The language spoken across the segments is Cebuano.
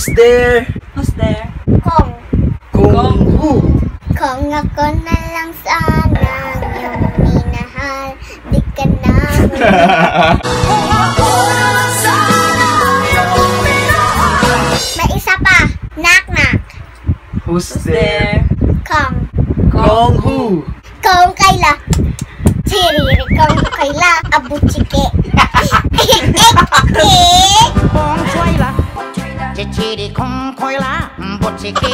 Who's there? Who's there? Kong. Kung who? Kung ako na lang sana ang iyong minahal, di ka na. Kung ako na lang sana ang iyong minahal. May isa pa. Knock knock. Who's Who's there? there? Kong. Kung who? Kong kaila. Chiriri kong kaila. Abuchike. Eh. Chichiri kong koila, buchiki.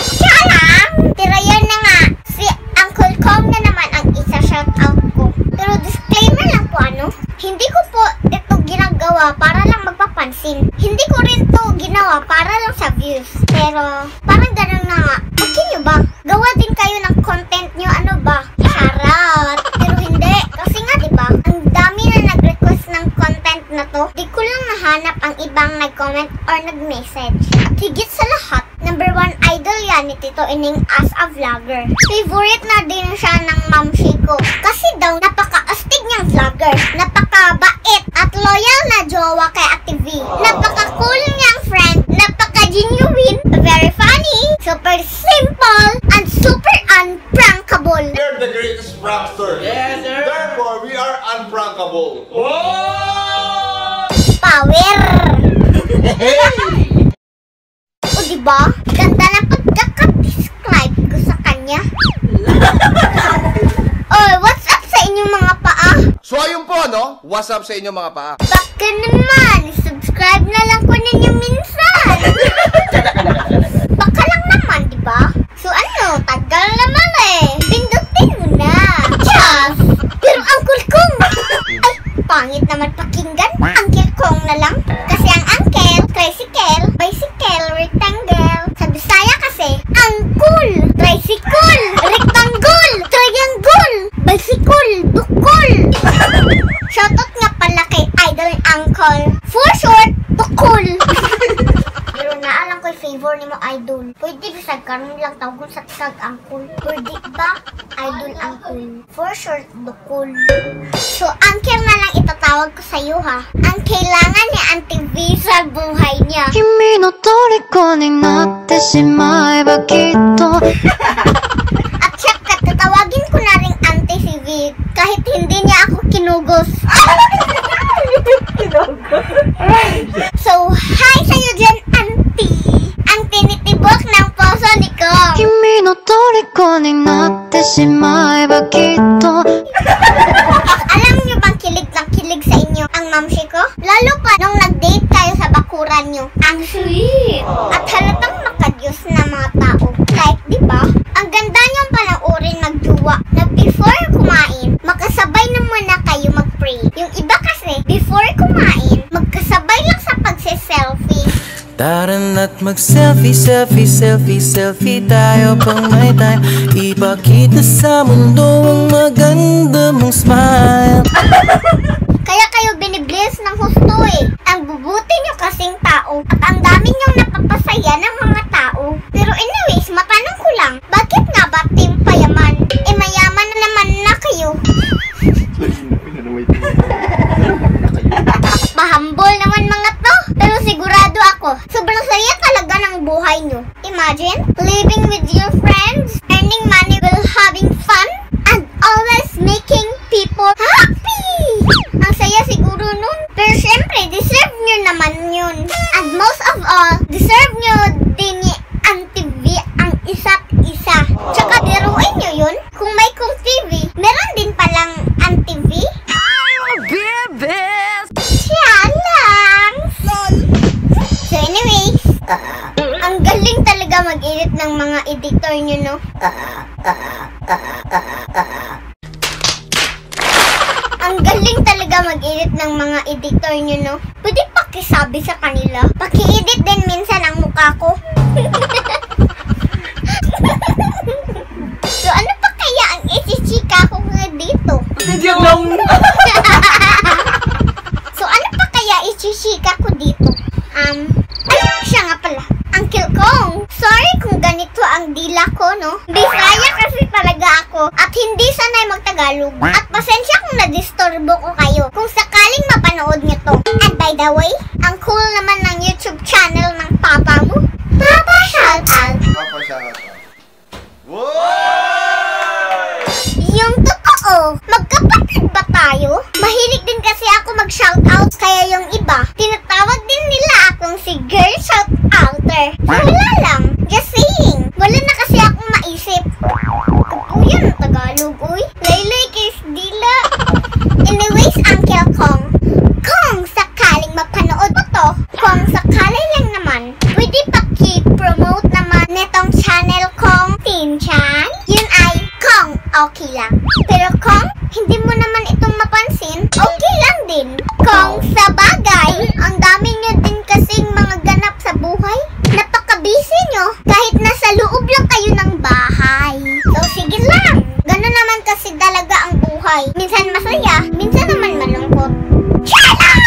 Siya lang. Pero yun na nga. Si Uncle Kong na naman ang isa shout out ko. Pero disclaimer lang po, ano. Hindi ko po ito ginagawa para lang magpapansin. Hindi ko rin to ginawa para lang sa views. Pero parang ganun na nga. Okay nyo ba? Gawa din kayo ng content nyo. Ano ba? Charot. Pero hindi. Kasi nga, di ba? Ang dami na nag-request ng content na to. Di ko lang nahanap ang ibang nag-comment or nag-message. At higit sa lahat, number one idol yan ni Tito Ining as a vlogger. Favorite na din siya ng Mamshi ko. Kasi daw, napaka-astig niyang vlogger. Napakabait at loyal na jowa kay Ate V. Napaka-cool niyang friend. Napaka-genuine. Very funny. Super simple. And super unprankable. We are the greatest prankster. Yes, sir. Therefore, we are unprankable. Power! O, diba? Ganda ng pagkaka-describe ko sa kanya. Oh, what's up sa inyong mga paa? So ayun po, no? What's up sa inyo, mga paa? Baka naman, subscribe na lang ko ninyo minsan. Baka lang naman, di ba? So ano, tagal naman eh. Pindutin mo na. Chas! Pero Uncle Kong! Ay, pangit naman pakinggan. Uncle Kong na lang. Kasi ang uncle, tricycle, bicycle, rectangle. Sa Bisaya kasi, angkul, tricycle, rectangle, triangle, bicycle, dukol. Shoutout nga pala kay Idol Uncle. For short, Tukol. Pero naa lang ko'y favor nimo, Idol. Pwede bisag karon lang tawgon sa tag Uncle? Pwede ba? Idol Uncle. For short, Dukol. So, Uncle na lang itatawag ko sa'yo, ha. Ang kailangan ni Auntie V sa buhay niya. 君の虜になってしまえばきっと At saka, tatawagin ko na rin Auntie si V kahit hindi niya ako kinugos. So, hi sa'yo dyan, Auntie! Ang tinitibok ng puso ni Kong. 君の虜になってしまえばきっと Alam niyo bang kilig na kilig sa inyo ang mamshi ko? Lalo pa nung nag-date kayo sa bakuran niyo. Ang sweet! At halatang makadiyos na mga tao. Like, di ba? Ang ganda niyong panoorin magjuwa na before kumain, makasabay na muna kayo mag-pray. Yung iba kasi, before kumain, magkasabay lang sa pagse-selfie. Tara na't mag-selfie, selfie, selfie, selfie tayo pang may time. Ipakita sa mundo ang maganda mong smile. Kaya kayo binibless ng husto eh. Ang bubuti nyo kasing tao at ang dami niyong napapasaya ng mga tao. Pero anyways, matanong ko lang, bakit nga ba Team Payaman? Eh mayaman na naman na kayo. Pahambol naman mga to. Pero sigurado ako, sobrang saya talaga ng buhay nyo. Imagine, living with your friends, earning money while having fun, and always making people happy! Ang saya siguro nun. Pero syempre, deserve nyo naman yun. And most of all, deserve nyo din ni Auntie V ang isa't isa. Tsaka biruin nyo yun. Kung may Kong TV, meron din palang Auntie V. Siya lang. So anyways, ang galing talaga mag-edit ng mga editor nyo, no? Ang galing talaga mag-edit ng mga editor nyo, no? Pwede pakisabi sa kanila. Paki-edit din minsan ang mukha ko. So ano pa kaya ang isichika ko nga dito? So ano pa kaya isichika ko dito? Ay, siya nga pala. Uncle Kong, sorry kung ganito ang dila ko, no? Bisaya kasi talaga ako at hindi sanay magtagalog. At pasensya kung nadisturbo ko kayo kung sakaling mapanood niyo to. And by the way, ang cool naman ng YouTube channel ng papa Tagalog, uy. Laylay kay dila. Anyways, Uncle Kong. Kung sakaling mapanood mo to, kung sakali lang naman, pwede paki-promote naman nitong channel kong Teen Chan? Yun ay kung okay lang. Pero kung hindi mo naman itong mapansin, okay lang din. Kung sa bagay, ang dami nyo din kasing mga ganap sa buhay. Napaka-busy nyo kahit nasa loob lang kayo ng bahay. So, sige lang. Ganun naman kasi talaga ang buhay. Minsan masaya, minsan naman malungkot. Siya lang!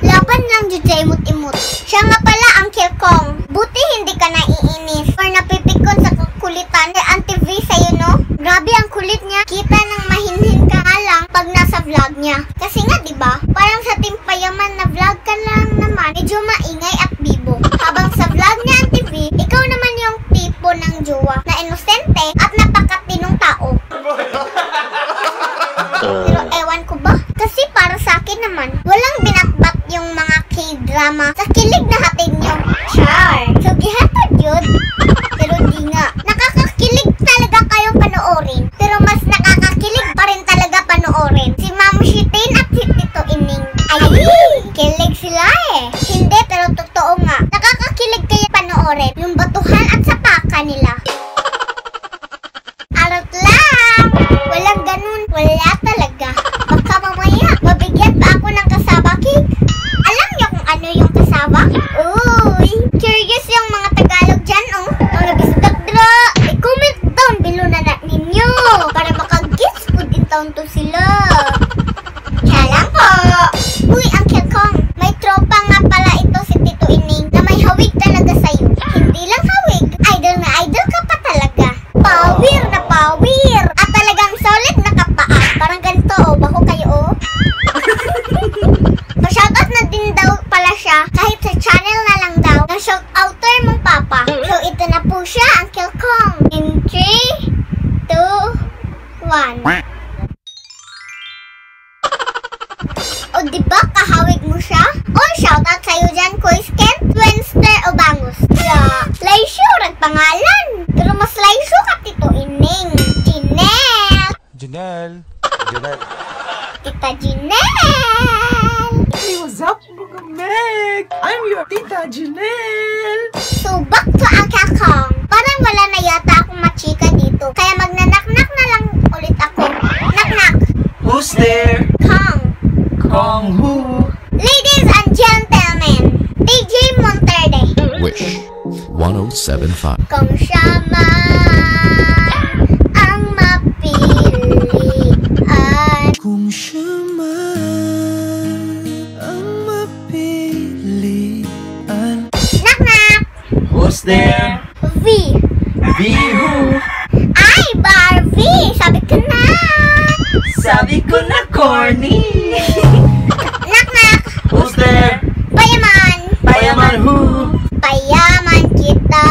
Laban lang, Jujay imot-imot. Siya nga pala, Uncle Kong. Buti hindi ka naiinis or napipikon sa kulitan ni Auntie V sa'yo, no? Grabe ang kulit niya. Kita ng mahinhin ka nga lang pag nasa vlog niya. Kasi nga, di ba? Parang sa Team Payaman na vlog ka lang naman, medyo maingay at bibo. Habang sa vlog ni Auntie V, ikaw naman yung tipo ng jowa na inosente at napakatinong tao. Pero ewan ko ba? Kasi para sa akin naman, walang binatbat yung mga K-drama sa kilig na hatid nyo. Char! So, gihatod yun. Pero di nga. Nakakakilig talaga kayong panoorin. Pero mas nakakakilig pa rin talaga panoorin si Ma'am Shitin at si Tito Ining. Ay! Kilig sila eh. Hindi, pero totoo nga. Nakakakilig kayo panoorin yung batuhan at sapaka nila. Arot lang! Walang ganun. Wala talaga. Baka mamaya, mabigyan pa ako ng cassava cake. Alam niyo kung ano yung cassava? Uy! Curious yung mga Tagalog dyan, oh. Mga bisdak dra. I-comment down below na na ninyo para maka-gets food in town to sila. Kaya lang po. Uy, Uncle Kong, may tropa nga pala ito si Tito Ining na may hawig talaga sa'yo. Hindi lang hawig, idol na idol ka pa talaga. Pawir na pawir. At talagang solid na kapaa. Parang ganito, oh. Bako kayo, oh. Pa-shoutout na din daw pala siya kahit sa channel na lang daw ng shoutouter mong papa. So, ito na po siya, Uncle Kong. In 3, 2, 1. O, diba kahawig mo siya? O, shoutout sa'yo dyan, Kuys Ken, Twinster o Bangus. Yeah, Laisyo, pangalan. Pero mas Laisyo ka, Tito Ining. Janelle. Janelle. Janelle. Tita Janelle. Hey, what's up, mga Meg? I'm your Tita Janelle. So, back to Uncle Kong. Parang wala na yata akong machika dito. Kaya magnanaknak na lang ulit ako. Knock-knock. Who's there? Kong. Kong who? Ladies and gentlemen, DJ Monterde. Wish 1075. Kung siya man ang mapilian. Kung siya man ang mapilian. Knock knock. Who's there? V. V who? Ay, Barbie! Sabi ko na! Sabi ko na corny. Knock knock. Who's there? Payaman. Payaman who? Payaman kita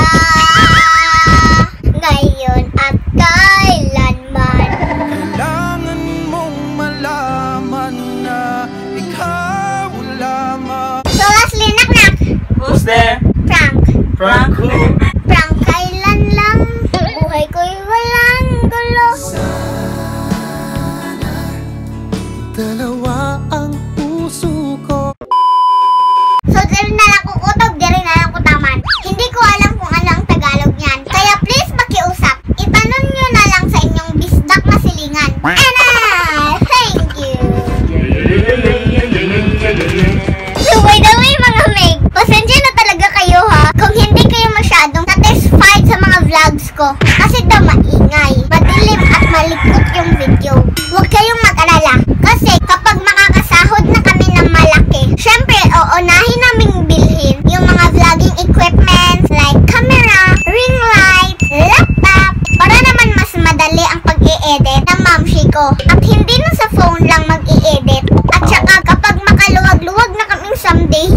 ngayon at kailanman. Kailangan mong malaman na ikaw lamang. So lastly, knock knock. Who's there? Prank. Frank who? Prank kailan lang. Buhay ko'y walang gulo. Dalawa ang puso ko. So, diri na lang ko kutob, diri na lang ko taman. Hindi ko alam kung ano ang Tagalog niyan. Kaya please makiusap. Itanong nyo na lang sa inyong bisdak na silingan. And thank you. So, by the way, mga meg, pasensya na talaga kayo ha kung hindi kayo masyadong satisfied sa mga vlogs ko. Kasi daw maingay, madilim at malikot yung video. Huwag kayong mag-alala. Kasi kapag makakasahod na kami ng malaki, syempre, uunahin naming bilhin yung mga vlogging equipment like camera, ring light, laptop, para naman mas madali ang pag-i-edit ng mamshi ko. At hindi na sa phone lang mag-i-edit. At saka kapag makaluwag-luwag na kaming someday,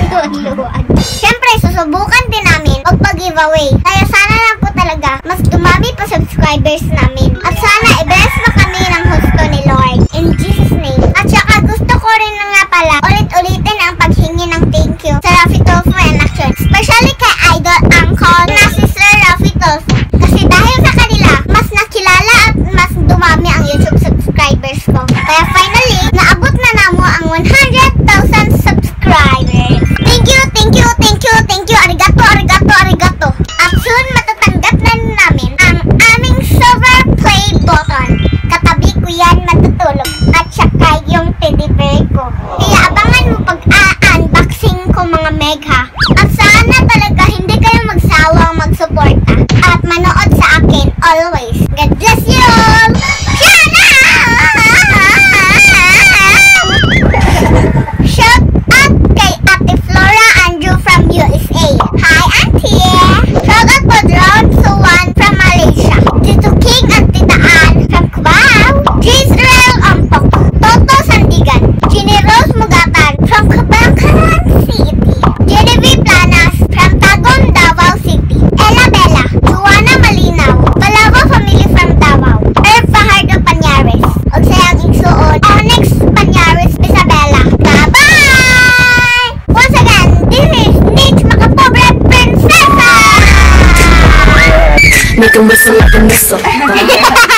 luwag-luwag. Siyempre, susubukan din namin magpag-giveaway. Kaya sana lang po talaga, mas dumami pa subscribers namin. At sana, i-bless mo kami ng husto ni Lord. In Jesus' name. At saka gusto ko rin na nga pala, ulit-ulitin ang paghingi ng thank you sa Raffy Tulfo in Action. Especially kay Idol Uncle na si Sir Raffy Tulfo. Kasi dahil sa kanila, mas nakilala Make 'em whistle like a missile.